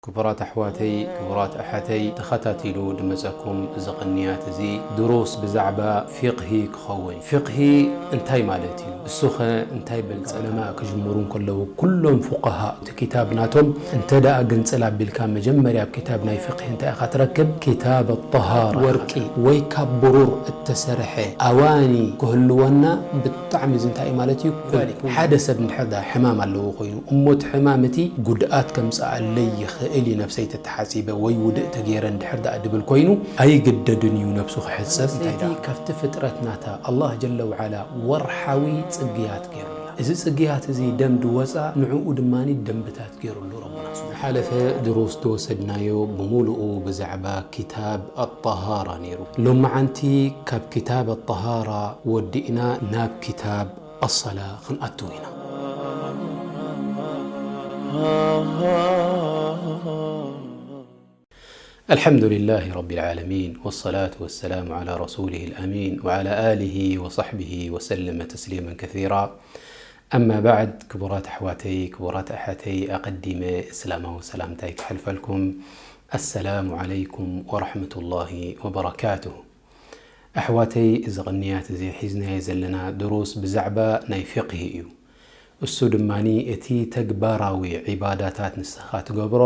ክቡራት ኣሕዋተይ፣ ክቡራት ኣሓተይ፣ ተኸታቲሉ ድመጸኩም እዚ ቅንያት እዚ ድሩስ ብዛዕባ ፊቕሂ ክኸውን። ፊቕሂ እንታይ ማለት እዩ? እሱኸ እንታይ በልጸ? ዕለማ ክጅምሩ እንከለዉ ኩሎም ፉቃሃ እቲ ክታብ ናቶም እንተ ደኣ ግንጽል ኣቢልካ መጀመርያ ኣብ ክታብ ናይ ፊቕሂ እንታይ ኢኻ ትረክብ? ክታብ ኣጠሃራ። ወርቂ ወይ ካብ ብሩር እተሰርሐ ኣዋኒ ክህልወና ብጣዕሚ እዚ እንታይ እዩ ማለት እዩ? ሓደ ሰብ እንድሕር ደኣ ሕማም ኣለዎ ኮይኑ እሞ እቲ ሕማም እቲ ጉድኣት ከምጽኣለይ ይኽእል እዩ ነብሰይ ተተሓጺበ ወይ ውድእ ተገይረ እንድሕር ደኣ ድብል ኮይኑ ኣይግደድን እዩ ነብሱ ክሕጸብ። እንታይ ደኣ ካብቲ ፍጥረት ናታ ኣላህ ጀለ ወዓላ ወርሓዊ ጽግያት ገይሩላ። እዚ ጽግያት እዚ ደም ድወጻ ንዕኡ ድማ ደንብታት ገይሩሉ ረቡና ስብሓነ። ዝሓለፈ ድሩስ ዝወሰድናዮ ብምሉኡ ብዛዕባ ክታብ ኣጠሃራ ነይሩ። ሎመዓንቲ ካብ ክታብ ኣጠሃራ ወዲእና ናብ ክታብ ኣሰላ ክንኣትው ኢና። الحمد لله رب العالمين، والصلاة والسلام على رسوله الأمين، وعلى آله وصحبه وسلم تسليما كثيرا. أما بعد، ክቡራት ኣሕዋተይ፣ ክቡራት ኣሓተይ፣ ኣቐዲመ እስላማዊ ሰላምታይ ክሕልፈልኩም። السلام عليكم ورحمة الله وبركاته። ኣሕዋተይ፣ እዚ ቅንያት እዚ ሒዝናዮ ዘለና ድሩስ ብዛዕባ ናይ ፊቕሂ እዩ። እሱ ድማኒ እቲ ተግባራዊ ዒባዳታት ንስኻ ትገብሮ፣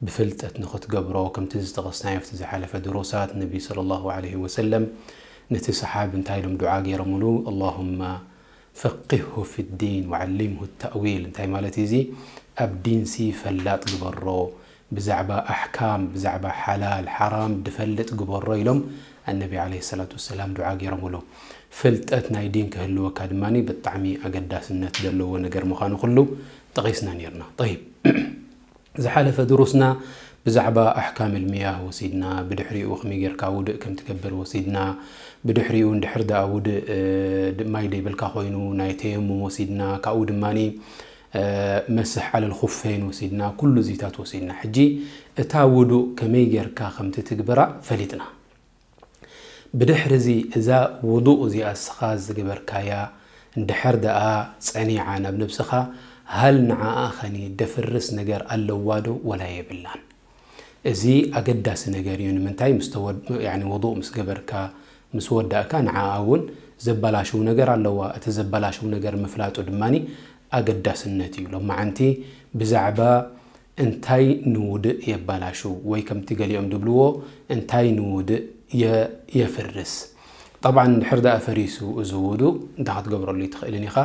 ብፍልጠት ንኽትገብሮ፣ ከምቲ ዝጠቐስናዮ ኣብቲ ዝሓለፈ ድሩሳት፣ ነቢ ሰለላሁ ዐለይሂ ወሰለም ነቲ ሰሓብ እንታይ ኢሎም ዱዓ ገይሮምሉ? اللهم فقهه في الدين وعلمه التأويل። እንታይ ማለት እዩ እዚ? ኣብ ዲንሲ ፈላጥ ግበሮ፣ ብዛዕባ ኣሕካም፣ ብዛዕባ ሓላል፣ ሓራም ድፈልጥ ግበሮ ኢሎም ኣነቢ ዐለይሂ ሰላቱ ወሰላም ዱዓ ገይሮምሉ። ፍልጠት ናይ ዲን ክህልወካ ድማኒ ብጣዕሚ ኣገዳስነት ዘለዎ ነገር ምዃኑ ኩሉ ጠቒስና ነይርና። ጠይብ፣ ዝሓለፈ ድሩስና ብዛዕባ ኣሕካም ልሚያህ ወሲድና፣ ብድሕሪኡ ከመይ ጌርካ ውድእ ከም ትገብር ወሲድና፣ ብድሕሪኡ እንድሕር ደኣ ውድእ፣ እ፣ ድ-፣ ማይ ደይብልካ ኮይኑ ናይ ተየሙም ወሲድና፣ ካብኡ ድማኒ፣ እ፣ መስሕ ዓለል ኹፈይን ወሲድና፣ ኩሉ እዚታት ወሲድና። ሕጂ እታ ውዱእ ከመይ ጌርካ ከም ትትግብራ ፈሊጥና። ብድሕሪ እዚ እዛ ውዱእ እዚኣ እስኻ ዝገበርካያ እንድሕር ደኣ ጸኒዓ ናብ ነብስኻ፣ ሃል ንዓኣ ኸኒ ደፍርስ ነገር ኣለዋ ዶ ወላ የብላን? እዚ ኣገዳሲ ነገር እዩ። ንምንታይ? ምስ ተወድ-፣ ያኒ ውዱእ ምስ ገበርካ፣ ምስ ወዳእካ ንዓኣ እውን ዘበላሽው ነገር ኣለዋ። እቲ ዘበላሽው ነገር ምፍላጡ ድማኒ ኣገዳስነት እዩ። ሎማዓንቲ ብዛዕባ እንታይ ንውድእ የባላሹ ወይ ከምቲ ገሊኦም ድብልዎ እንታይ ንውድእ የ-፣ የፍርስ። ጠብዓን እንድሕር ደኣ ፈሪሱ እዚ ውዱእ እንታይ ክትገብረሉ ኣይትኽእልን ኢኻ?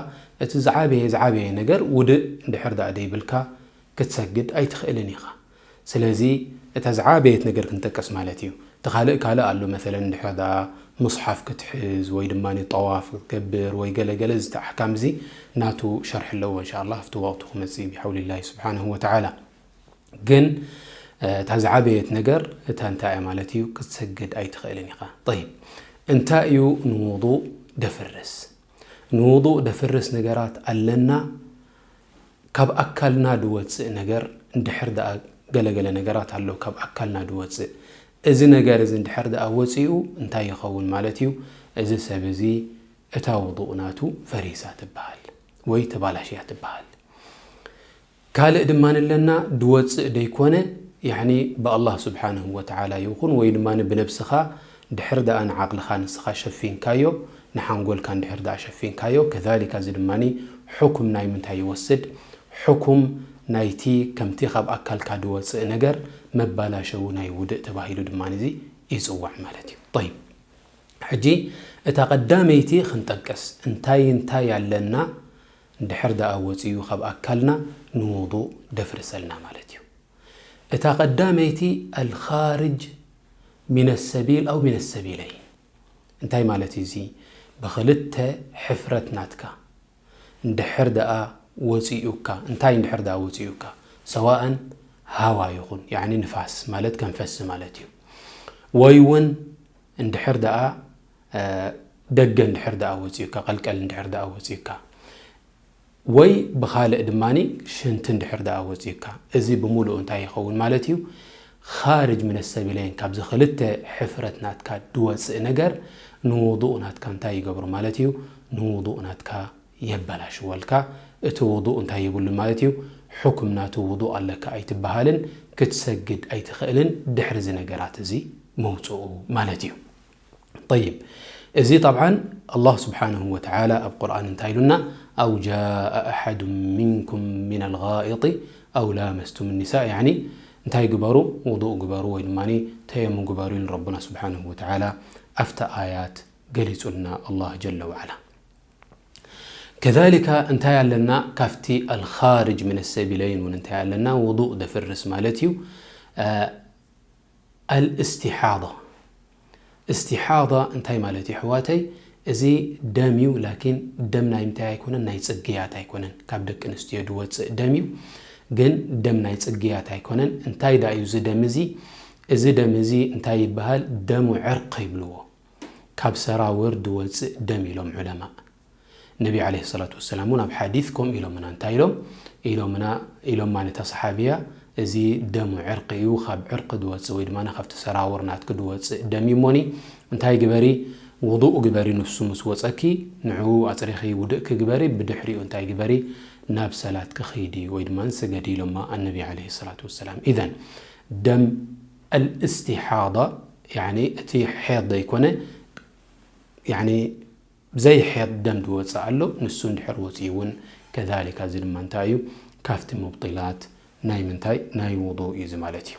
እቲ ዝዓበየ፣ ዝዓበየ ነገር ውድእ እንድሕር ደኣ ደይብልካ ክትሰግድ ኣይትኽእልን ኢኻ። ስለዚ እታ ዝዓበየት ነገር ክንጠቅስ ማለት እዩ። እቲ ካልእ ካልእ ኣሎ፣ መሰለን እንድሕር ደኣ ሙስሓፍ ክትሕዝ ወይ ድማ ጠዋፍ ክትገብር ወይ ገለ ገለ፣ እዚ ኣሕካም እዚ ናቱ ሸርሒ ኣለዎ። እንሻ ኣላህ ኣብቲ ወቕቱ ክመጽእ እዩ ብሓውሊላሂ ስብሓነሁ ወተዓላ። ግን፣ እ፣ እታ ዝዓበየት ነገር እታ እንታይ እያ ማለት እዩ? ክትሰግድ ኣይትኽእልን ኢኻ። ጠይብ፣ እንታይ እዩ ንውዱእ ደፍርስ? ንውዱእ ደፍርስ ነገራት ኣለና። ካብ ኣካልና ድወጽእ ነገር እንድሕር ደኣ ገለገለ ነገራት ኣሎ ካብ ኣካልና ድወጽእ። እዚ ነገር እዚ እንድሕር ደኣ ወጺኡ እንታይ ይኸውን ማለት እዩ? እዚ ሰብ እዚ እታ ውዱእ ናቱ ፈሪሳ ትበሃል ወይ ተባላሽያ ትበሃል። ካልእ ድማ ኣለና ድወጽእ ደይኮነ፣ ያዕኒ ብኣላህ ስብሓንሁ ወተዓላ ይኹን ወይ ድማ ብነብስኻ ድሕር ደኣ ንዓቕልኻ ንስኻ ሸፊንካዮ፣ ንሓንጎልካ እንድሕር ደኣ ሸፊንካዮ፣ ከዛሊካ እዚ ድማ ሕኩም ናይ ምንታይ ይወስድ? ሕኩም ናይቲ ከምቲ ካብ ኣካልካ ድወጽእ ነገር መባላሸዊ ናይ ውድእ ተባሂሉ ድማ እዚ ይጽዋዕ ማለት እዩ። ጠይብ፣ ሕጂ እታ ቀዳመይቲ ክንጠቅስ፣ እንታይ እንታይ ኣለና እንድሕር ደኣ ወጺኡ ካብ ኣካልና ንውዱእ ደፍርሰልና ማለት እዩ። እታ ቀዳመይቲ ኣልኻርጅ ሚነ ሰቢል ኣው ሚነ ሰቢለይን። እንታይ ማለት እዩ እዚ? ብኽልተ ሕፍረት ናትካ እንድሕር ደኣ ወጺኡካ፣ እንታይ እንድሕር ደኣ ወጺኡካ፣ ሰዋእን ሃዋ ይኹን፣ ያዕኒ ንፋስ ማለት ከንፈሲ ማለት እዩ፣ ወይ እውን እንድሕር ደኣ፣ እ፣ ደገ እንድሕር ደኣ ወጺኡካ፣ ቀልቀል እንድሕር ደኣ ወጺኡካ፣ ወይ ብኻልእ ድማኒ ሽንቲ እንድሕር ደኣ ወጺኡካ፣ እዚ ብምሉኡ እንታይ ይኸውን ማለት እዩ? ኻርጅ ምነ ሰቢለይን፣ ካብዚ ክልተ ሕፍረት ናትካ ድወጽእ ነገር ንውዱእ ናትካ እንታይ ይገብሮ ማለት እዩ? ንውዱእ ናትካ የበላሽወልካ። እቲ ውዱእ እንታይ የብሉን ማለት እዩ? ሕኩም ናቱ ውዱእ ኣለካ ኣይትበሃልን፣ ክትሰግድ ኣይትኽእልን ድሕሪ እዚ ነገራት እዚ መውፅኡ ማለት እዩ። ጠይብ፣ እዚ ጠብዓን ኣላህ ስብሓንሁ ወተዓላ ኣብ ቁርኣን እንታይ ኢሉና? ኣው ጃአ ኣሓዱ ሚንኩም ሚነል ጋኢጢ ኣው ላመስቱም ኒሳ፣ ያዕኒ እንታይ ግበሩ? ውዱእ ግበሩ ወይ ድማ ተየሙ ግበሩ ኢሉ ረቡና ስብሓንሁ ወተዓላ ኣብቲ ኣያት ገሊጹልና ኣላህ ጀለ ወዓላ። ከዛሊካ እንታይ ኣለና? ካብቲ ኣልኻርጅ ምን ሰቢለይን እውን እንታይ ኣለና? ውዱእ ደፍርስ ማለት እዩ። ኣልእስቲሓዳ። እስቲሓዳ እንታይ ማለት እዩ ኣሕዋተይ? እዚ ደም እዩ፣ ላኪን ደም ናይ ምንታይ ኣይኮነን? ናይ ጽግያት ኣይኮነን። ካብ ደቂ ኣንስትዮ ዝወጽእ ደም እዩ፣ ግን ደም ናይ ጽግያት ኣይኮነን። እንታይ ደኣ እዩ እዚ ደም እዚ? እዚ ደም እዚ እንታይ ይበሃል? ደሙ ዕርቂ ይብልዎ። ካብ ሰራውር ዝወጽእ ደም ኢሎም ዑለማ። ነቢ ዓለይሂ ሰላቱ ወሰላም እውን ኣብ ሓዲስ ከምኡ ኢሎምና። እንታይ ኢሎም? ኢሎምና፣ ኢሎማ ነታ ሰሓቢያ፣ እዚ ደሙ ዕርቂ እዩ፣ ካብ ዕርቂ ዝወጽእ ወይ ድማ ካብቲ ሰራውር ናትኪ ዝወጽእ ደም እዩ እሞኒ፣ እንታይ ግበሪ? ውዱእ ግበሪ፣ ንሱ ምስ ወጸኪ ንዕኡ ኣጽሪኺ ውድእኪ ግበሪ፣ ብድሕሪኡ እንታይ ግበሪ? ናብ ሰላትኪ ኺዲ ወይ ድማ ስገዲ ኢሎማ ኣነቢ ዓለይሂ ሰላቱ ወሰላም። ኢዘን ደም ኣልእስቲሓዳ፣ ያኒ እቲ ሐይድ ዘይኮነ፣ ያኒ ብዘይ ሐይድ ደም ዝወፅእ ኣሎ፣ ንሱ እንድሕር ወፅኡ እውን ከዛሊካ፣ እዚ ድማ እንታይ እዩ? ካብቲ ሙብጢላት ናይ ምንታይ? ናይ ውዱእ እዩ እዚ ማለት እዩ።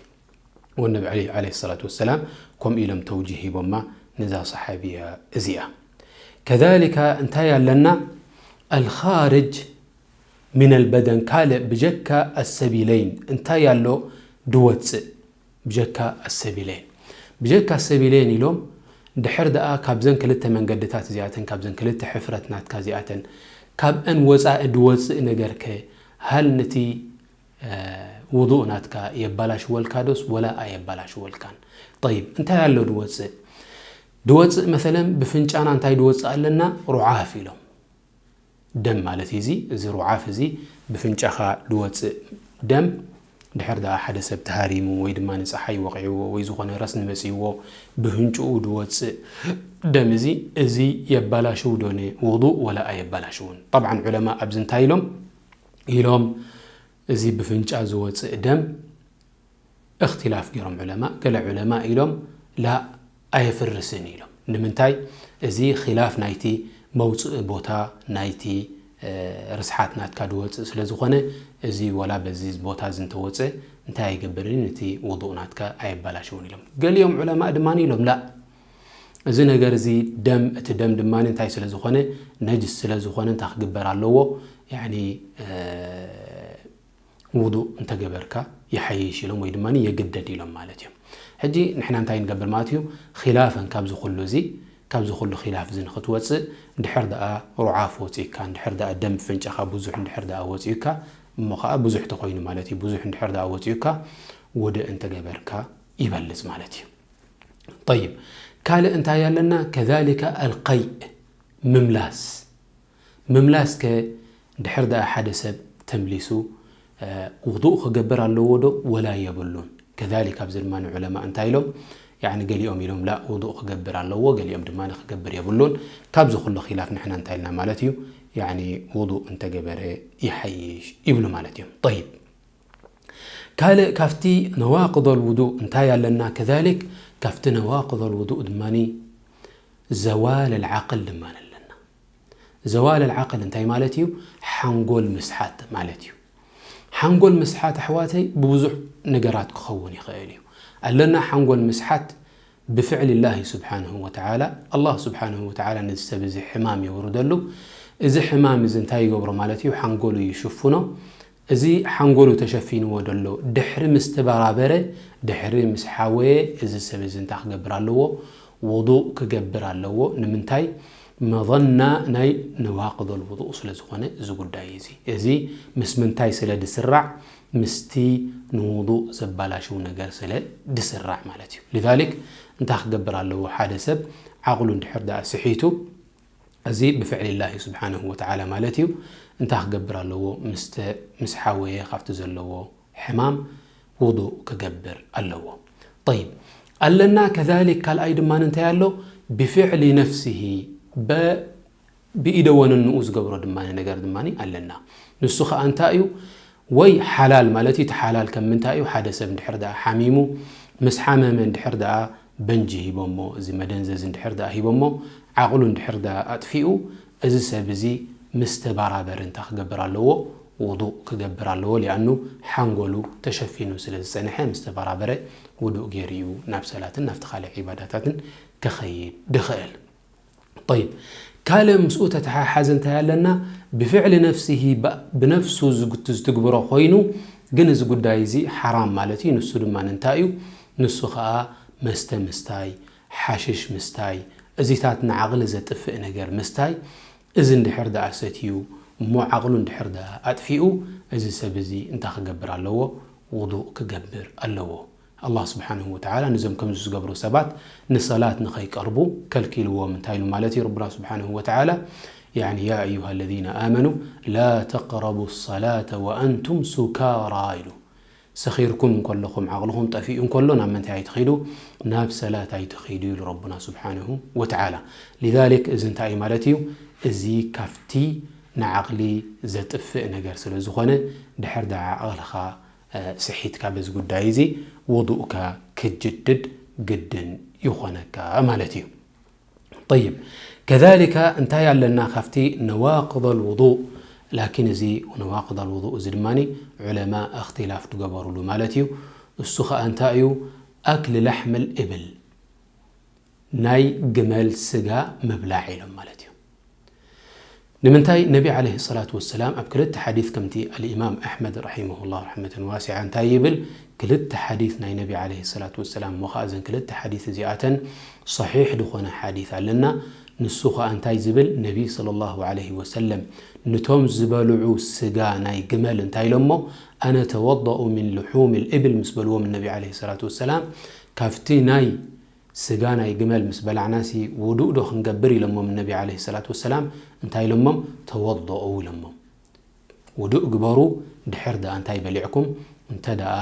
ወነቢ ዓለይ-፣ ዓለይሂ ሰላቱ ወሰላም ከምኡ ኢሎም ተውጂህ ሂቦማ ነዛ ሰሓቢያ እዚኣ። ከዛሊካ እንታይ ኣለና? ኣልኻርጅ ሚነል በደን፣ ካልእ ብጀካ ኣሰቢለይን እንታይ ኣሎ ድወፅእ? ብጀካ ኣሰቢለይን። ብጀካ ኣሰቢለይን ኢሎም፣ ድሕር ደኣ ካብዘን ክልተ መንገድታት እዚኣተን፣ ካብዘን ክልተ ሕፍረት ናትካ እዚኣተን፣ ካብአን ወፃኢ ድወፅእ ነገርከ፣ ሃል ነቲ፣ እ፣ ውዱእ ናትካ የባላሽወልካ ዶስ ወላ ኣየባላሽወልካን? ጠይብ፣ እንታይ ኣሎ ድወፅእ? ድወፅእ መሰለን ብፍንጫና እንታይ ድወፅእ ኣለና? ሩዓፍ ኢሎም። ደም ማለት እዩ እዚ። እዚ ሩዓፍ እዚ ብፍንጫኻ ድወፅእ ደም፣ ድሕር ደኣ ሓደ ሰብ ተሃሪሙ ወይ ድማ ንፀሓይ ወቒዕዎ ወይ ዝኾነ ረስኒ መፂእዎ ብፍንጭኡ ድወፅእ ደም እዚ፣ እዚ የባላሽው ዶ ንውዱእ ወላ ኣየባላሽውን? ጠብዓን ዑለማ ኣብዚ እንታይ ኢሎም? ኢሎም እዚ ብፍንጫ ዝወፅእ ደም እኽትላፍ ገይሮም ዑለማ። ገለ ዑለማ ኢሎም ላ ኣየፍርስን ኢሎም። ንምንታይ? እዚ ኺላፍ ናይቲ መውፅኢ ቦታ ናይቲ፣ እ፣ ርስሓት ናትካ ድወፅእ ስለ ዝኾነ፣ እዚ ወላ በዚ ቦታ እዚ እንተወፀ እንታይ ኣይገብርን፣ ነቲ ውዱእ ናትካ ኣየባላሽውን ኢሎም። ገሊኦም ዑለማ ድማ ኢሎም ላ፣ እዚ ነገር እዚ ደም፣ እቲ ደም ድማ እንታይ ስለ ዝኾነ? ነጅስ ስለ ዝኾነ እንታይ ክግበር ኣለዎ? ያኒ፣ እ፣ ውዱእ እንተገበርካ ይሓይሽ ኢሎም ወይ ድማ የግደድ ኢሎም ማለት እዮም። ሕጂ ንሕና እንታይ ንገብር ማለት እዩ? ኺላፈን ካብዚ ኩሉ እዚ፣ ካብዚ ኩሉ ኺላፍ እዚ ንኽትወፅእ፣ እንድሕር ደኣ ሩዓፍ ወፂኡካ፣ እንድሕር ደኣ ደም ፍንጫኻ ብዙሕ እንድሕር ደኣ ወፂኡካ፣ እሞ ኸዓ ብዙሕ ተኾይኑ ማለት እዩ። ብዙሕ እንድሕር ደኣ ወፂኡካ፣ ውድእ እንተገበርካ ይበልፅ ማለት እዩ። ጠይብ፣ ካልእ እንታይ ኣለና? ከዛሊከ ኣልቀይእ፣ ምምላስ። ምምላስ ከ ድሕር ደኣ ሓደ ሰብ ተምሊሱ፣ እ፣ ውዱእ ክገብር ኣለዎ ዶ ወላ የብሉን? ከዛሊክ ኣብዚ ድማ ንዑለማ እንታይ ኢሎም? ያዕኒ ገሊኦም ኢሎም ላ ውዱእ ክገብር ኣለዎ፣ ገሊኦም ድማ ክገብር የብሉን። ካብዚ ኩሉ ኺላፍ ንሕና እንታይ ኢልና ማለት እዩ? ያዕኒ ውዱእ እንተገበረ ይሓይሽ ይብሉ ማለት እዮም። ጠይብ። ካልእ ካብቲ ነዋቅዶል ውዱእ እንታይ ኣለና? ከዛሊክ ካብቲ ነዋቅዶል ውዱእ ድማኒ ዘዋል ኣልዓቅል ድማ ኣለና። ዘዋል ኣልዓቅል እንታይ ማለት እዩ? ሓንጎል ምስሓት ማለት እዩ። ሓንጎል ምስሓት ኣሕዋተይ ብብዙሕ ነገራት ክኸውን ይኽእል እዩ። ኣለና ሓንጎል ምስሓት ብፍዕሊ ላሂ ስብሓንሁ ወተዓላ፣ ኣላህ ስብሓንሁ ወተዓላ ነዚ ሰብ እዚ ሕማም የውርደሉ። እዚ ሕማም እዚ እንታይ ይገብሮ ማለት እዩ? ሓንጎሉ ይሽፍኖ። እዚ ሓንጎሉ ተሸፊንዎ ዘሎ ድሕሪ ምስ ተበራበረ፣ ድሕሪ ምስ ሓወየ፣ እዚ ሰብ እዚ እንታይ ክገብር ኣለዎ? ውዱእ ክገብር ኣለዎ። ንምንታይ? መዘና ናይ ነዋቅዶል ውዱእ ስለ ዝኾነ እዚ ጉዳይ እዚ። እዚ ምስ ምንታይ ስለ ድስራዕ? ምስቲ ንውዱእ ዘባላሽው ነገር ስለ ድስራዕ ማለት እዩ። ሊዛሊክ እንታይ ክገብር ኣለዎ? ሓደ ሰብ ዓቕሉ እንድሕር ደኣ ስሒቱ፣ እዚ ብፍዕሊ ላሂ ስብሓንሁ ወተዓላ ማለት እዩ። እንታይ ክገብር ኣለዎ? ምስተ-፣ ምስ ሓወየ ካብቲ ዘለዎ ሕማም ውዱእ ክገብር ኣለዎ። ጠይብ፣ ኣለና ከዛሊክ ካልኣይ ድማ እንታይ ኣሎ? ብፍዕሊ ነፍሲሂ፣ በ-፣ ብኢደ ወነንኡ ዝገብሮ ድማ ነገር ድማ ኣለና። ንሱ ኸኣ እንታይ እዩ? ወይ ሓላል ማለት እዩ። እቲ ሓላል ከም ምንታይ እዩ? ሓደ ሰብ እንድሕር ደኣ ሓሚሙ፣ ምስ ሓመመ እንድሕር ደኣ በንጂ ሂቦሞ፣ እዚ መደንዘዝ እንድሕር ደኣ ሂቦሞ፣ ዓቕሉ እንድሕር ደኣ ኣጥፊኡ፣ እዚ ሰብ እዚ ምስ ተባራበረ እንታይ ክገብር ኣለዎ? ውዱእ ክገብር ኣለዎ። ሊኣኑ ሓንጎሉ ተሸፊኑ ስለ ዝጸንሐ፣ ምስ ተባራበረ ውዱእ ገይሩ እዩ ናብ ሰላትን ናብቲ ካልእ ዒባዳታትን ክኸይድ ድኽእል። ጠይብ፣ ካልእ ምስኡ ተተሓሓዘ እንታይ ኣለና? ብፍዕሊ ነፍሲሂ፣ ብ-፣ ብነፍሱ ዝግት-፣ ዝትግብሮ ኮይኑ፣ ግን እዚ ጉዳይ እዚ ሓራም ማለት እዩ። ንሱ ድማ እንታይ እዩ? ንሱ ኸኣ መስተ ምስታይ፣ ሓሽሽ ምስታይ፣ እዚታት ንዓቕሊ ዘጥፍእ ነገር ምስታይ፣ እዚ እንድሕር ደኣ ሰትዩ፣ እሞ ዓቕሉ እንድሕር ደኣ ኣጥፊኡ፣ እዚ ሰብ እዚ እንታይ ክገብር ኣለዎ? ውዱእ ክገብር ኣለዎ። ኣላህ ስብሓንሁ ወተዓላ ነዞም ከምዚ ዝገብሩ ሰባት ንሰላት ንኸይቀርቡ ከልኪልዎም። እንታይ ኢሉ ማለት እዩ ረቡና ስብሓንሁ ወተዓላ? ያዕኒ፣ ያ ኣዩሃ ለዚነ ኣመኑ ላ ተቅረቡ ሰላተ ወኣንቱም ሱካራ ኢሉ። ሰኺርኩም እንከለኹም፣ ዓቕልኹም ጠፊኡ እንከሎ ናብ ምንታይ ኣይትኺዱ? ናብ ሰላት ኣይትኺዱ ኢሉ ረቡና ስብሓንሁ ወተዓላ። ሊዛሊክ እዚ እንታይ እዩ ማለት እዩ? እዚ ካብቲ ንዓቕሊ ዘጥፍእ ነገር ስለ ዝኾነ፣ ድሕር ደኣ ዓቕልኻ እ፣ ስሒትካ በዚ ጉዳይ እዚ ውዱእካ ክጅድድ ግድን ይኾነካ ማለት እዩ። ጠይብ፣ ከዛሊከ እንታይ ኣለና ካብቲ ነዋቅድ ኣልውዱእ? ላኪን እዚ ነዋቅድ ኣልውዱእ እዚ ድማ ዑለማ እኽትላፍ ዝገበሩሉ ማለት እዩ። እሱ ኸኣ እንታይ እዩ? ኣክል ላሕም ልእብል፣ ናይ ግመል ስጋ ምብላዕ ኢሎም ማለት እዩ። ንምንታይ? ነቢ ዓለይሂ ሰላቱ ወሰላም ኣብ ክልተ ሓዲስ፣ ከምቲ ኣልኢማም ኣሕመድ ረሒመሁላህ ረሕመተን ዋሲዓ እንታይ ይብል? ክልተ ሓዲስ ናይ ነቢ ዓለይሂ ሰላቱ ወሰላም፣ እሞ ኸኣ እዘን ክልተ ሓዲስ እዚኣተን ሰሒሕ ዝኾነ ሓዲስ ኣለና። ንሱ ኸኣ እንታይ ዝብል? ነቢ ሰለላሁ ዓለይሂ ወሰለም ንቶም ዝበልዑ ስጋ ናይ ግመል እንታይ ኢሎሞ? ኣነ ተወደኡ ሚን ልሑም ልእብል ምስ በልዎም ነቢ ዓለይሂ ሰላቱ ወሰላም፣ ካብቲ ናይ ስጋ ናይ ግመል ምስ በላዕናሲ ውዱእ ዶ ክንገብር ኢሎሞም ነቢ ዓለይሂ ሰላቱ ወሰላም። እንታይ ኢሎሞም? ተወደኡ ኢሎሞም። ውዱእ ግበሩ ድሕር ደኣ እንታይ በሊዕኩም? እንተ ደኣ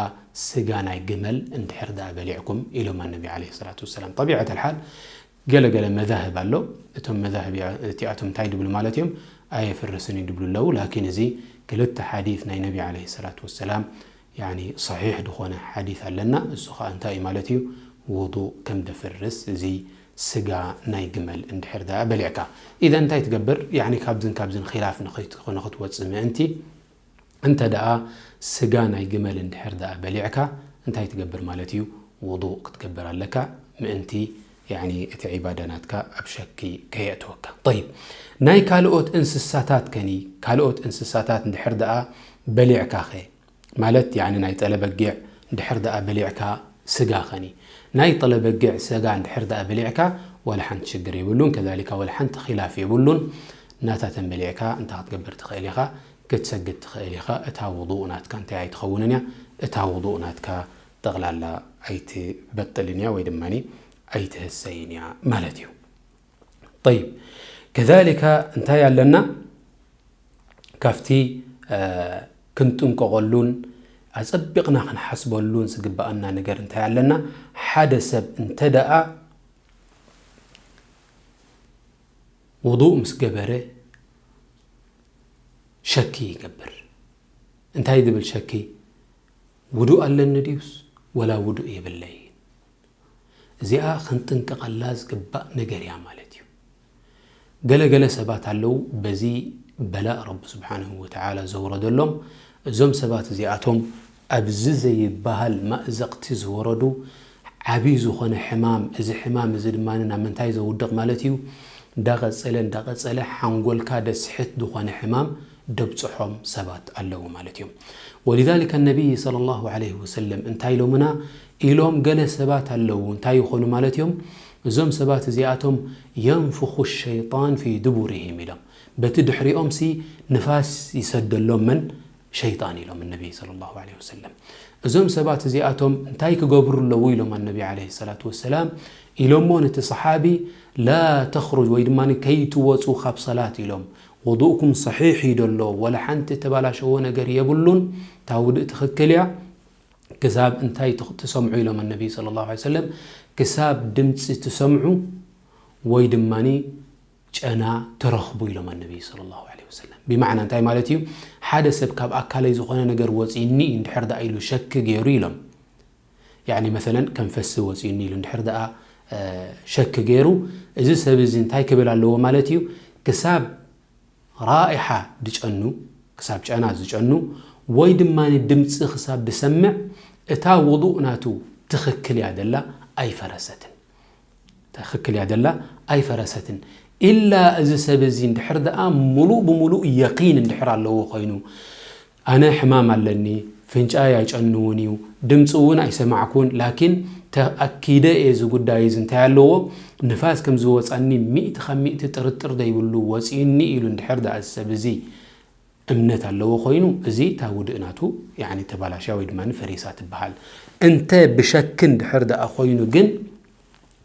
ስጋ ናይ ግመል እንድሕር ደኣ በሊዕኩም ኢሎማ ነቢ ዓለይሂ ሰላቱ ወሰላም። ጠቢዐት ኣልሓል ገለ ገለ መዛህብ ኣሎ። እቶም መዛህብ እቲኣቶም እንታይ ድብሉ ማለት እዮም? ኣየፍርስን እዩ ድብሉ ኣለዉ። ላኪን እዚ ክልተ ሓዲስ ናይ ነቢ ዓለይሂ ሰላቱ ወሰላም ያኒ ሰሒሕ ዝኾነ ሓዲስ ኣለና። እሱ ኸኣ እንታይ እዩ ማለት እዩ? ውዱእ ከም ደፍርስ እዚ ስጋ ናይ ግመል እንድሕር ደኣ በሊዕካ። ኢዘን እንታይ ትገብር? ያኒ ካብዝን ካብዝን ኺላፍ ንኸይት-፣ ንኽትወጽእ ምእንቲ፣ እንተ ደኣ ስጋ ናይ ግመል እንድሕር ደኣ በሊዕካ እንታይ ትገብር ማለት እዩ? ውዱእ ክትገብር ኣለካ ምእንቲ ያኒ እቲ ዒባዳ ናትካ ኣብ ሸኪ ከየእትወካ። ጠይብ፣ ናይ ካልኦት እንስሳታት ከኒ፣ ካልኦት እንስሳታት እንድሕር ደኣ በሊዕካ ኸ? ማለት ያኒ ናይ ጠለበጊዕ እንድሕር ደኣ በሊዕካ ስጋ ኸኒ፣ ናይ ጠለበጊዕ ስጋ እንድሕር ደኣ በሊዕካ ዋላ ሓንቲ ሽግር የብሉን። ከዛሊካ ዋላ ሓንቲ ኺላፍ የብሉን። ናታተን በሊዕካ እንታይ ክትገብር ትኽእል ኢኻ? ክትሰግድ ትኽእል ኢኻ። እታ ውዱእ ናትካ እንታይ ኣይትኸውንን እያ? እታ ውዱእ ናትካ ጠቕላላ ኣይትበጥልን እያ ወይ ድማ ኣይትህሰይን እያ ማለት እዩ። ጠይብ፣ ከዛሊካ እንታይ ኣለና? ካብቲ፣ እ፣ ክንጥንቀቐሉን ኣጸቢቕና ክንሓስበሉን ዝግብኣና ነገር እንታይ ኣለና? ሓደ ሰብ እንተ ደኣ ውዱእ ምስ ገበረ ሸኪ ይገብር። እንታይ ዝብል ሸኪ? ውዱእ ኣለኒ ድዩስ ወላ ውዱእ የብለይን? እዚኣ ክንጥንቀቐላ ዝግባእ ነገር እያ ማለት እዩ። ገለ ገለ ሰባት ኣለዉ፣ በዚ በላእ ረቢ ስብሓንሁ ወተዓላ ዘውረደሎም። እዞም ሰባት እዚኣቶም ኣብዚ ዘይበሃል ማእዘቕቲ ዝወረዱ፣ ዓብዪ ዝኾነ ሕማም፣ እዚ ሕማም እዚ ድማ ናብ ምንታይ ዘውድቕ ማለት እዩ? እንዳቐጸለ፣ እንዳቐጸለ ሓንጎልካ ደስሕት ዝኾነ ሕማም ደብጽሖም ሰባት ኣለዉ ማለት እዮም። ወሊዛሊከ ነቢይ ሰለላሁ ዐለይሂ ወሰለም እንታይ ኢሎምና ኢሎም ገለ ሰባት ኣለዉ። እንታይ ይኾኑ ማለት እዮም? እዞም ሰባት እዚኣቶም የንፍኹ ሸይጣን ፊ ድቡሪሂም ኢሎም። በቲ ድሕሪኦምሲ ንፋስ ይሰደሎም መን? ሸይጣን ኢሎም ነቢ ሰለላሁ ዐለይሂ ወሰለም። እዞም ሰባት እዚኣቶም እንታይ ክገብሩ ኣለዉ ኢሎም ኣነቢ ዐለይሂ ሰላቱ ወሰላም ኢሎሞ ነቲ ሰሓቢ፣ ላ ተኽሩጅ ወይ ድማ ከይትወፁ ካብ ሰላት ኢሎም። ውዱእኩም ሰሒሕ እዩ ደሎ፣ ወላ ሓንቲ ተባላሸዎ ነገር የብሉን። እታ ውድእ ትኽክል እያ። ክሳብ እንታይ ትኽ-፣ ትሰምዑ ኢሎም ኣነቢ ሰለላሁ ዐለይሂ ወሰለም፣ ክሳብ ድምፂ ትሰምዑ ወይ ድማኒ ጨና ትረኽቡ ኢሎም ኣነቢ ሰለላሁ ዐለይሂ ወሰለም። ብማዕና እንታይ ማለት እዩ? ሓደ ሰብ ካብ ኣካለይ ዝኾነ ነገር ወፂኒ እዩ እንድሕር ደኣ ኢሉ ሸክ ገይሩ ኢሎም። ያኒ መሰለን ከም ፈሲ ወፂኒ ኢሉ እንድሕር ደኣ ሸክ ገይሩ፣ እዚ ሰብ እዚ እንታይ ክብል ኣለዎ ማለት እዩ? ክሳብ ራኢሓ ድጨኑ፣ ክሳብ ጨና ዝጨኑ፣ ወይ ድማ ድምፂ ክሳብ ድሰምዕ፣ እታ ውዱእ ናቱ ትኽክል እያ ደላ፣ ኣይፈረሰትን። ትኽክል እያ ደላ፣ ኣይፈረሰትን። ኢላ እዚ ሰብ እዚ እንድሕር ደኣ ሙሉእ ብሙሉእ የቂን እንድሕር ኣለዎ ኮይኑ፣ ኣነ ሕማም ኣለኒ፣ ፍንጫይ ኣይጨንውን እዩ፣ ድምፂ እውን ኣይሰማዕኩን፣ ላኪን ተኣኪደ እየ እዚ ጉዳይ እዚ እንታይ ኣለዎ፣ ንፋስ ከም ዝወፃኒ ሚእቲ ካብ ሚእቲ ጥርጥር ዘይብሉ ወፂኡኒ ኢሉ እንድሕር ደኣ እዚ ሰብ እዚ እምነት ኣለዎ ኮይኑ፣ እዚ እታ ውድእ ናቱ ያኒ ተባላሽያ ወይ ድማ ፈሪሳ ትበሃል። እንተ ብሸክ እንድሕር ደኣ ኮይኑ ግን፣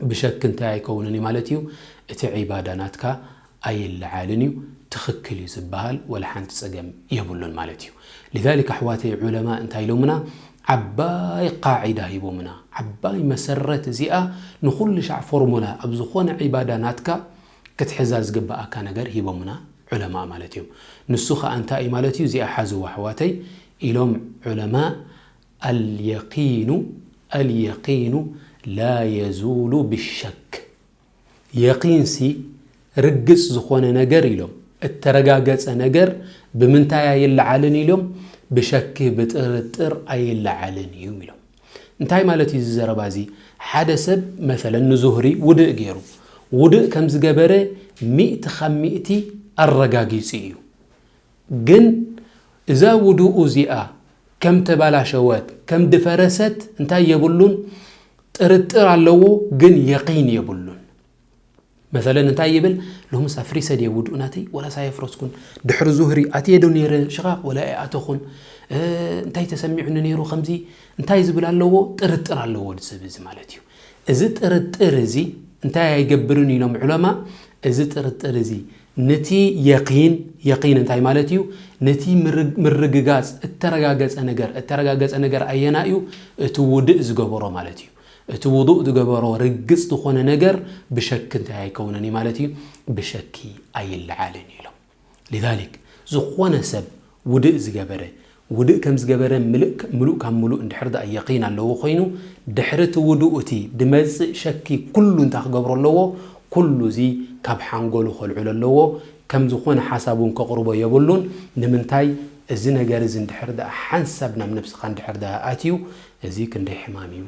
ብሸክ እንታይ ኣይከውንን እዩ ማለት እዩ? እቲ ዒባዳ ናትካ ኣይለዓልን እዩ፣ ትኽክል እዩ ዝበሃል ወላ ሓንቲ ጸገም የብሉን ማለት እዩ። لذلك ኣሕዋተይ ዑለማ እንታይ ኢሎምና? ዓባይ ቃዒዳ ሂቦምና፣ ዓባይ መሰረት እዚኣ ንኹሉ ሻዕ ፎርሙላ ኣብ ዝኾነ ዒባዳ ናትካ ክትሕዛ ዝግብኣካ ነገር ሂቦምና ዑለማ ማለት እዮም። ንሱ ኸኣ እንታይ እዩ ማለት እዩ? እዚኣ ሓዝዋ ኣሕዋተይ ኢሎም ዑለማ፣ اليقين اليقين لا يزول بالشك። የቂንሲ ርግጽ ዝኾነ ነገር ኢሎም፣ እተረጋገጸ ነገር ብምንታይ ኣይለዓልን ኢሎም? ብሸኪ ብጥርጥር ኣይለዓልን እዩ ኢሎም። እንታይ ማለት እዩ እዚ ዘረባ እዚ? ሓደ ሰብ መሰለን ንዙህሪ ውድእ ገይሩ፣ ውድእ ከም ዝገበረ ሚእቲ ካብ ሚእቲ ኣረጋጊጹ እዩ። ግን እዛ ውድኡ እዚኣ ከም ተባላሸወት፣ ከም ድፈረሰት እንታይ የብሉን? ጥርጥር ኣለዎ፣ ግን የቂን የብሉን። መሰለን እንታይ ይብል? ሎምስ ኣፍሪሰ ድየ ውድኡ ናተይ? ወላስ ኣየፍረስኩን? ድሕሪ ዙህሪ ኣትየ ዶ ነይረ ሽቓቕ ወላ ኣይኣተኹን? እ፣ እንታይ ተሰሚዑኒ ነይሩ ከምዚ? እንታይ ዝብል ኣለዎ? ጥርጥር ኣለዎ እዚ ሰብ እዚ ማለት እዩ። እዚ ጥርጥር እዚ እንታይ ኣይገብርን ኢሎም ዑለማ? እዚ ጥርጥር እዚ ነቲ የቂን፣ የቂን እንታይ ማለት እዩ? ነቲ ምርግ-፣ ምርግጋጽ፣ እተረጋገጸ ነገር፣ እተረጋገጸ ነገር ኣየና እዩ? እቲ ውድእ ዝገበሮ ማለት እዩ። እቲ ውዱእ ዝገበሮ ርግጽ ዝኾነ ነገር ብሸክ እንታይ ኣይከውንን እዩ ማለት እዩ? ብሸኪ ኣይለዓልን እዩ ኢሎም። لذلك ዝኾነ ሰብ ውድእ ዝገበረ፣ ውድእ ከም ዝገበረ ምልእ-፣ ምሉእ ካብ ምሉእ እንድሕር ደኣ የቂን ኣለዎ ኮይኑ፣ ድሕሪ እቲ ውዱእ እቲ ድመጽእ ሸኪ ኩሉ እንታይ ክገብሮ ኣለዎ? ኩሉ እዚ ካብ ሓንጎሉ ከልዕሎ ኣለዎ። ከም ዝኾነ ሓሳብ እውን ከቕርቦ የብሉን። ንምንታይ? እዚ ነገር እዚ እንድሕር ደኣ ሓንሳብ ናብ ነብስኻ እንድሕር ደኣ ኣትዩ፣ እዚ ክንደይ ሕማም እዩ፣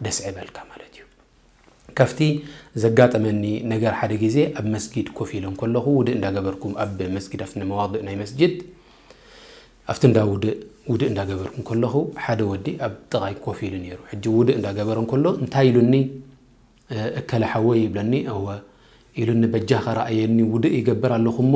ደስ ዕበልካ ማለት እዩ። ካብቲ ዘጋጠመኒ ነገር ሓደ ግዜ ኣብ መስጊድ ኮፍ ኢለ እንከለኹ፣ ውድእ እንዳገበርኩ ኣብ መስጊድ፣ ኣብቲ መዋድእ ናይ መስጊድ፣ ኣብቲ እንዳ ውድእ፣ ውድእ እንዳገበርኩ እንከለኹ፣ ሓደ ወዲ ኣብ ጥቓይ ኮፍ ኢሉ ነይሩ። ሕጂ ውድእ እንዳገበረ እንከሎ እንታይ ኢሉኒ? "እ፣ እከለ ሓወይ" ይብለኒ። "እወ" ኢሉኒ፣ "በጃኻ ረኣየኒ፣ ውድእ ይገብር ኣለኹ እሞ፣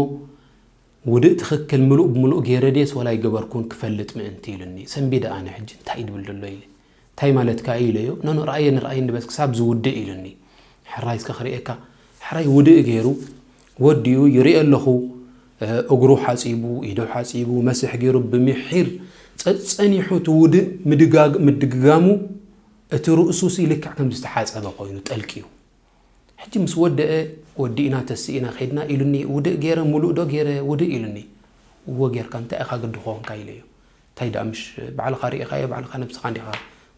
ውድእ ትኽክል ምሉእ ብምሉእ ገይረ ድየስ ወላ ኣይገበርኩን ክፈልጥ ምእንቲ" ኢሉኒ። ሰንቢደ ኣነ ሕጂ እንታይ እዩ ድብል ዘሎ ኢለ። "እንታይ ማለትካ እዩ?" ኢለዮ። "ኖኖ፣ ረኣየኒ፣ ረኣየኒ በስ ክሳብ ዝውድእ" ኢሉኒ። ሕራይ እስከ ክርእየካ። ሕራይ ውድእ ገይሩ፣ ወዲኡ ይርኢ ኣለኹ። እ፣ እግሩ ሓጺቡ፣ ኢዱ ሓጺቡ፣ መስሕ ገይሩ ብምሒር ጸጸኒሑ እቲ ውድእ ምድጋግ-፣ ምድግጋሙ፣ እቲ ርእሱሲ ልክዕ ከም ዝተሓጸበ ኮይኑ ጠልቅዩ። ሕጂ ምስ ወደአ፣ "ወዲእና ተስኢና ከይድና" ኢሉኒ። "ውድእ ገይረ፣ ሙሉእ ዶ ገይረ ውድእ?" ኢሉኒ። "እወ ጌርካ፣ እንታይ ኢኻ ግዲ ኾንካ?" ኢለዮ። "እንታይ ደኣ ምሽ ባዕልኻ ርኢኻዮ፣ ባዕልኻ ነብስኻ እንዲኻ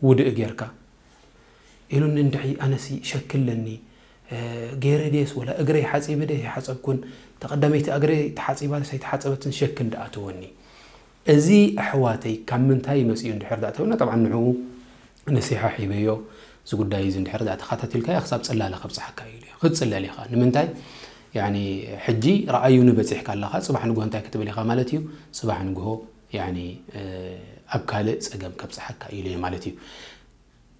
ውድእ ጌርካ?" ኢሉኒ። እንድዒ ኣነሲ ሸክ ኣለኒ፣ እ፣ ገይረ ድየስ ወላ እግረይ ሓጺበ ድየ ኣይሓጸብኩን፣ ተቐዳመይቲ እግረይ ተሓጺባ ድስ ኣይተሓጸበትን ሸክ እንዳኣተወኒ። እዚ ኣሕዋተይ ካብ ምንታይ መጺኡ እንድሕር ደኣ ተብልና፣ ጠብዓን ንዕኡ ነሲሓ ሒበዮ፣ እዚ ጉዳይ እዚ እንድሕር ደኣ ተኸታቲልካዮ ክሳብ ጽላለ ከብጽሓካ እዩ ኢሉ። ክትጽለል ኢኻ። ንምንታይ? ያኒ ሕጂ ረኣዩኒ በጺሕካ ኣለኻ፣ ጽባሕ ንግሆ እንታይ ክትብል ኢኻ ማለት እዩ? ጽባሕ ንግሆ ያኒ፣ እ፣ ኣብ ካልእ ጸገም ከብጽሓካ ኢሉ እዩ ማለት እዩ።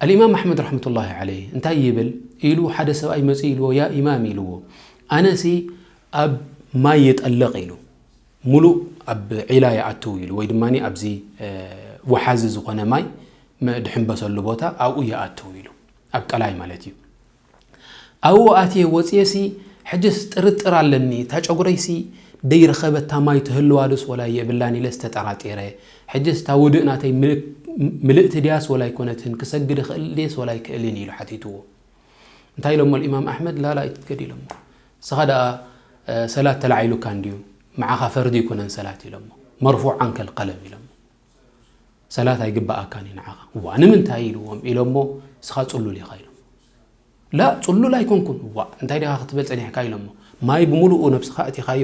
ኣልኢማም ኣሕመድ ረሕመቱላሂ ዓለይህ እንታይ ይብል ኢሉ ሓደ ሰብኣይ መጺኡ ኢልዎ፣ "ያ ኢማም" ኢልዎ፣ "ኣነሲ ኣብ ማይ ይጠልቕ" ኢሉ፣ "ሙሉእ ኣብ ዒላ ይኣትው" ኢሉ፣ ወይ ድማ ኣብዚ፣ እ፣ ወሓዚ ዝኾነ ማይ መ-፣ ድሕንበሰሉ ቦታ ኣብኡ ይኣትው ኢሉ፣ ኣብ ቀላይ ማለት እዩ። ኣብኡ ኣትየ ወፅየሲ፣ ሕጅስ ጥርጥር ኣለኒ፣ እታ ጨጉረይሲ ደይረኸበታ ማይ ትህልዋ ዶስ ወላ የብላን ኢለስ ተጠራጢረ። ሕጅስ እታ ውድእ ናተይ ምልክ-፣ ምልእቲ ድያስ ወላ ኣይኮነትን፣ ክሰግድ እኽእል ድየስ ወላ ኣይክእልን ኢሉ ሓቲትዎ። እንታይ ኢሎሞ ኢማም ኣሕመድ? ላላ ኣይትስገድ ኢሎሞ። ንስኻ ደኣ ሰላት ተላዒሉካ እንድዩ፣ መዓኻ ፈርዲ ኣይኮነን ሰላት ኢሎሞ። መርፉዕ ዓንከል ቀለም ኢሎሞ። ሰላት ኣይግበኣካን እዩ ንዓኻ። እዋ ንምንታይ ኢልዎም ኢሎሞ፣ እስኻ ጽሉል ኢኻ ኢሎም። ላ ጽሉል ኣይኮንኩን። እዋ እንታይ ዲኻ ክትብል ጸኒሕካ ኢሎሞ። ማይ ብምሉኡ ነብስኻ እቲኻዮ።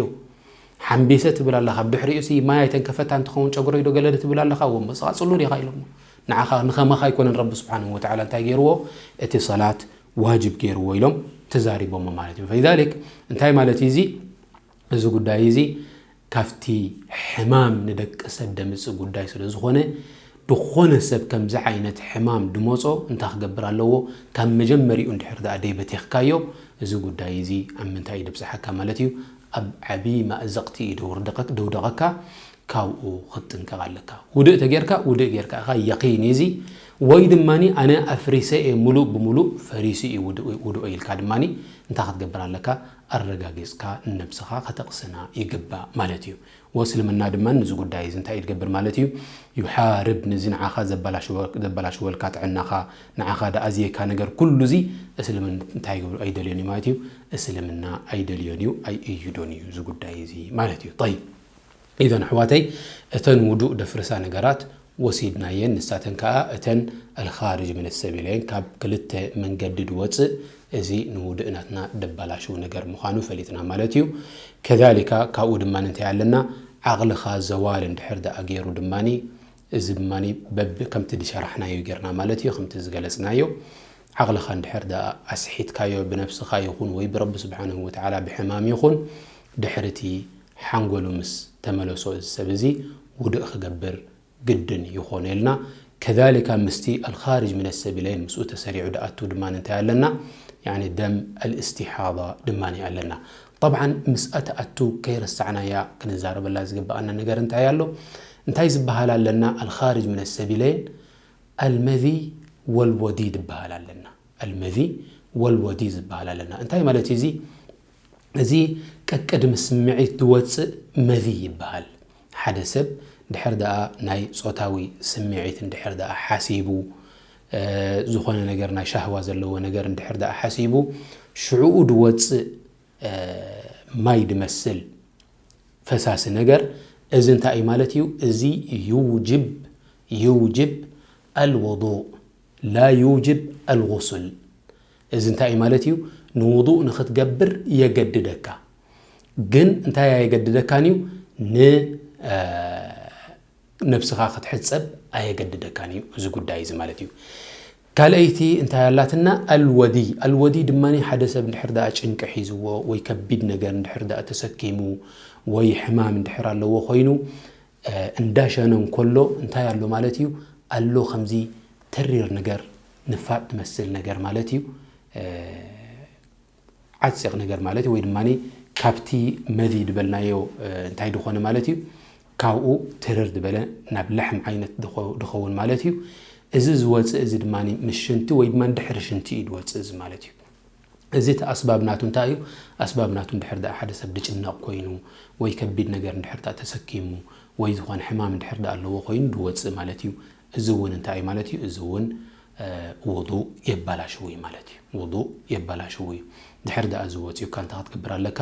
ሓምቢሰ ትብል ኣለኻ። ብድሕሪኡ ሲ ማይ ኣይተንከፈታ እንትኸውን ጨጉረይ ዶ ገለ ትብል ኣለኻ። እዎ እሞ እስኻ ጽሉል ኢኻ ኢሎሞ። ንዓኻ ንኸማኻ ኣይኮነን ረቢ ስብሓንሁ ወተዓላ እንታይ ገይርዎ፣ እቲ ሰላት ዋጅብ ገይርዎ ኢሎም ተዛሪቦሞ ማለት እዩ። ፈሊዛሊክ እንታይ ማለት እዩ እዚ? እዚ ጉዳይ እዚ ካብቲ ሕማም ንደቂ ሰብ ደምጽእ ጉዳይ ስለ ዝኾነ፣ ዝኾነ ሰብ ከምዚ ዓይነት ሕማም ድመጾ እንታይ ክገብር ኣለዎ? ካብ መጀመሪኡ እንድሕር ደኣ ደይበቲኽካዮ፣ እዚ ጉዳይ እዚ ኣብ ምንታይ እዩ ድብጽሓካ ማለት እዩ? ኣብ ዓቢ ማእዘቕቲ እዩ ደውርደቐ-፣ ደውደቐካ፣ ካብኡ ክትጥንቀቕ ኣለካ። ውድእ ተጌርካ፣ ውድእ ጌርካ ኢኻ፣ የቒን እዩ እዚ። ወይ ድማኒ ኣነ ኣፍሪሰ እየ፣ ሙሉእ ብሙሉእ ፈሪሱ እዩ ውድእ፣ ውድኦ ኢልካ ድማኒ እንታይ ክትገብር ኣለካ? ኣረጋጊጽካ ንነብስኻ ከተቕስና ይግባእ ማለት እዩ። ወእስልምና ድማ ነዚ ጉዳይ እዚ እንታይ እዩ ዝገብር ማለት እዩ? ዩሓርብ፣ ነዚ ንዓኻ ዘበላሽወ-፣ ዘበላሽወልካ ጥዕናኻ፣ ንዓኻ ደኣዝየካ ነገር ኩሉ እዚ እስልምና እንታይ ይገብሮ? ኣይደልዮን እዩ ማለት እዩ። እስልምና ኣይደልዮን እዩ፣ ኣይእይዶን እዩ እዚ ጉዳይ እዚ ማለት እዩ። ጠይብ፣ ኢዘን ኣሕዋተይ፣ እተን ውዱእ ደፍርሳ ነገራት ወሲድናየን፣ ንሳተን ከኣ እተን ኣልኻርጅ ምን ሰቢለይን፣ ካብ ክልተ መንገዲ ድወጽእ፣ እዚ ንውዱእ ናትና ደባላሽው ነገር ምዃኑ ፈሊጥና ማለት እዩ። ከዛሊካ ካብኡ ድማ እንታይ ኣለና? ዓቕልኻ ዘዋል እንድሕር ደኣ ገይሩ ድማኒ፣ እዚ ድማኒ በብ-፣ ከምቲ ዝሸራሕናዮ ጌርና ማለት እዩ፣ ከምቲ ዝገለጽናዮ፣ ዓቕልኻ እንድሕር ደኣ ኣስሒትካዮ ብነብስኻ ይኹን ወይ ብረቢ ስብሓንሁ ወተዓላ ብሕማም ይኹን፣ ድሕሪ እቲ ሓንጎሉ ምስ ተመለሶ እዚ ሰብ እዚ ውዱእ ክገብር ግድን ይኾነልና። ከዛሊካ ምስቲ ኣልኻርጅ ምን ሰቢለይን ምስኡ ተሰሪዑ ድኣቱ ድማ እንታይ ኣለና? ያኒ ደም ኣልእስቲሓዳ ድማ ኣለና። ጠብዓን ምስ ኣትኣቱ ከይረሳዕናያ ክንዛረበላ ዝግብኣና ነገር እንታይ ኣሎ? እንታይ ዝበሃል ኣለና? ኣልኻርጅ ምን ሰቢለይን ኣልመዚ ወልወዲ ዝበሃል ኣለና። ኣልመዚ ወልወዲ ዝበሃል ኣለና። እንታይ ማለት እዩ እዚ? እዚ ቀቅድሚ ስምዒት ዝወፅእ መዚ ይበሃል። ሓደ ሰብ ድሕር ደኣ ናይ ጾታዊ ስምዒት እንድሕር ደኣ ሓሲቡ፣ እ፣ ዝኾነ ነገር ናይ ሻህዋ ዘለዎ ነገር እንድሕር ደኣ ሓሲቡ፣ ሽዕኡ ዝወፅእ፣ እ፣ ማይ ድመስል ፈሳሲ ነገር፣ እዚ እንታይ እዩ ማለት እዩ? እዚ ዩጅብ፣ ዩጅብ ኣልውዱእ፣ ላ ዩጅብ ኣልጉስል። እዚ እንታይ እዩ ማለት እዩ? ንውዱእ ንኽትገብር የገድደካ። ግን እንታይ ኣየገድደካን እዩ? ን-፣ እ፣ ነብስኻ ክትሕጸብ ኣየገድደካን እዩ እዚ ጉዳይ እዚ ማለት እዩ። ካልኣይቲ እንታይ ኣላትና? ኣልወዲ። ኣልወዲ ድማ ሓደ ሰብ እንድሕር ደኣ ጭንቂ ሒዝዎ ወይ ከቢድ ነገር እንድሕር ደኣ ተሰኪሙ ወይ ሕማም እንድሕር ኣለዎ ኮይኑ፣ እ፣ እንዳሸነ እንከሎ እንታይ ኣሎ ማለት እዩ? ኣሎ ከምዚ ተሪር ነገር፣ ንፋጥ ትመስል ነገር ማለት እዩ። እ፣ ዓፂቕ ነገር ማለት እዩ። ወይ ድማ ካብቲ መዚ ዝበልናዮ፣ እ፣ እንታይ ድኾነ ማለት እዩ? ካብኡ ትርር ዝበለ ናብ ላሕም ዓይነት ድኾ-፣ ድኸውን ማለት እዩ። እዚ ዝወፅእ እዚ ድማ ምስ ሽንቲ ወይ ድማ ድሕሪ ሽንቲ እዩ ድወፅእ እዚ ማለት እዩ። እዚ እቲ ኣስባብ ናቱ እንታይ እዩ? ኣስባብ ናቱ እንድሕር ደኣ ሓደ ሰብ ድጭነቕ ኮይኑ ወይ ከቢድ ነገር እንድሕር ደኣ ተሰኪሙ ወይ ዝኾነ ሕማም እንድሕር ደኣ ኣለዎ ኮይኑ ድወፅእ ማለት እዩ። እዚ እውን እንታይ እዩ ማለት እዩ? እዚ እውን፣ እ፣ ውዱእ የባላሽው እዩ ማለት እዩ። ውዱእ የባላሽው እዩ። ድሕር ደኣ እዚ ወፂኡካ እንታይ ክትገብር ኣለካ?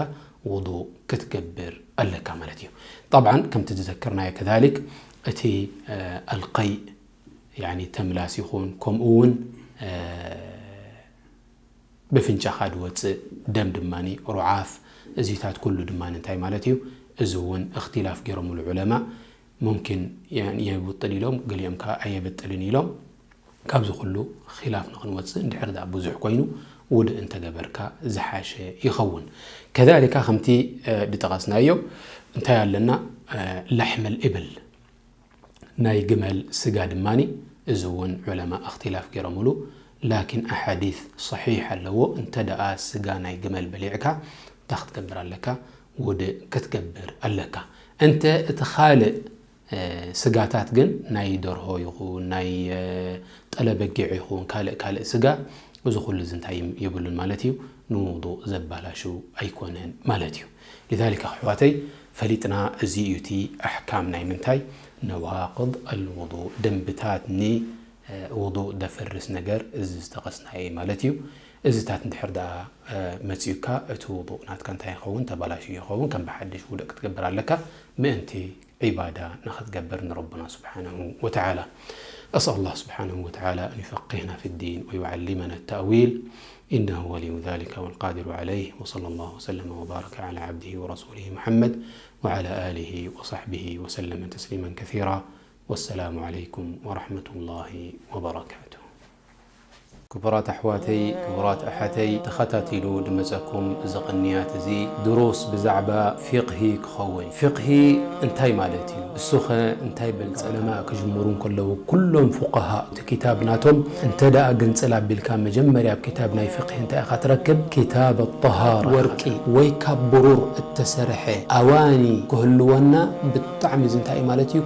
ውዱእ ክትገብር ኣለካ ማለት እዩ። ጠብዓን ከምቲ ዝዘከርናዮ ከዛሊክ እቲ፣ እ፣ ኣልቀይ ያኒ ተምላስ ይኹን ከምኡ እውን፣ እ፣ ብፍንጫኻ ድወፅእ ደም ድማኒ ሩዓፍ፣ እዚታት ኩሉ ድማኒ እንታይ ማለት እዩ? እዚ እውን እኽትላፍ ገይሮምሉ ዑለማ። ሙምኪን የ-፣ የብጥል ኢሎም፣ ገሊኦም ከዓ ኣየብጥልን ኢሎም። ካብዚ ኩሉ ኺላፍ ንኽንወፅእ እንድሕር ደኣ ብዙሕ ኮይኑ ውድእ እንተገበርካ ዝሓሸ ይኸውን። ከዛሊካ ከምቲ፣ እ፣ ድጠቐስናዮ እንታይ ኣለና? እ፣ ላሕመል እብል ናይ ግመል ስጋ ድማኒ፣ እዚ እውን ዑለማ እኽትላፍ ገይሮምሉ። ላኪን ኣሓዲት ሰሒሕ ኣለዎ። እንተ ደኣ ስጋ ናይ ግመል በሊዕካ እንታይ ክትገብር ኣለካ? ውድእ ክትገብር ኣለካ። እንተ እቲ ካልእ፣ እ፣ ስጋታት ግን ናይ ደርሆ ይኹን ናይ፣ እ፣ ጠለበጊዕ ይኹን ካልእ ካልእ ስጋ፣ እዚ ኩሉ እዚ እንታይ የብሉን ማለት እዩ? ንውዱእ ዘባላሽው ኣይኮነን ማለት እዩ። ሊዛሊክ ኣሕዋተይ ፈሊጥና፣ እዚ እዩ እቲ ኣሕካም ናይ ምንታይ? ነዋቅድ ኣልውዱእ፣ ደንብታት ን-፣ ውዱእ ደፍርስ ነገር እዚ ዝጠቐስናዮ ማለት እዩ። እዚታት እንድሕር ደኣ መጺኡካ፣ እቲ ውዱእ ናትካ እንታይ ይኸውን? ተባላሽዩ ይኸውን። ከም ብሓድሽ ውዱእ ክትገብር ኣለካ፣ ምእንቲ ዒባዳ ንኽትገብር ንረቡና ስብሓነሁ ወተዓላ። أسأل الله سبحانه وتعالى أن يفقهنا في الدين ويعلمنا التأويل، إنه ولي ذلك والقادر عليه. وصلى الله وسلم وبارك على عبده ورسوله محمد وعلى آله وصحبه وسلم تسليما كثيرا. والسلام عليكم ورحمة الله وبركاته. ክቡራት ኣሕዋተይ፣ ክቡራት ኣሓተይ፣ ተኸታቲሉ ድመጸኩም እዚ ቅንያት እዚ ድሩስ ብዛዕባ ፊቕሂ ክኸውን። ፊቕሂ እንታይ ማለት እዩ? እሱኸ እንታይ በል? ዑለማ ክጅምሩ እንከለዉ፣ ኩሎም ፉቃሃ እቲ ኪታብ ናቶም እንተ ደኣ ግንጽል ኣቢልካ፣ መጀመርያ ኣብ ኪታብ ናይ ፊቕሂ እንታይ ኢኻ ትረክብ? ኪታብ ኣጠሃራ። ወርቂ ወይ ካብ ብሩር እተሰርሐ ኣዋኒ ክህልወና ብጣዕሚ እዚ እንታይ እዩ ማለት እዩ?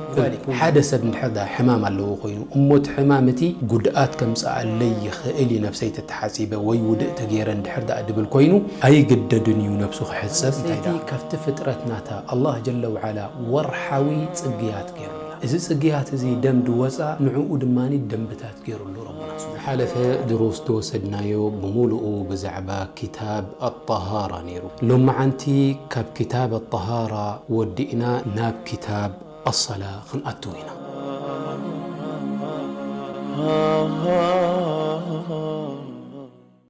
ሓደ ሰብ እንድሕር ደኣ ሕማም ኣለዎ ኮይኑ፣ እሞ እቲ ሕማም እቲ ጉድኣት ከምጽኣለይ ይኽእል እዩ፣ ነብሰይ ተተሓጺበ ወይ ውድእ ተገይረ እንድሕር ደኣ ድብል ኮይኑ፣ ኣይግደድን እዩ ነብሱ ክሕጸብ። እንታይ ደኣ ካብቲ ፍጥረት ናታ ኣላህ ጀለ ወዓላ ወርሓዊ ጽግያት ገይሩላ። እዚ ጽግያት እዚ ደም ድወጻ፣ ንዕኡ ድማ ደንብታት ገይሩሉ ረቡና። ዝሓለፈ ድሩስ ዝወሰድናዮ ብምሉኡ ብዛዕባ ኪታብ ኣጠሃራ ነይሩ። ሎማዓንቲ ካብ ኪታብ ኣጠሃራ ወዲእና ናብ ኪታብ ኣሰላ ክንኣትው ኢና።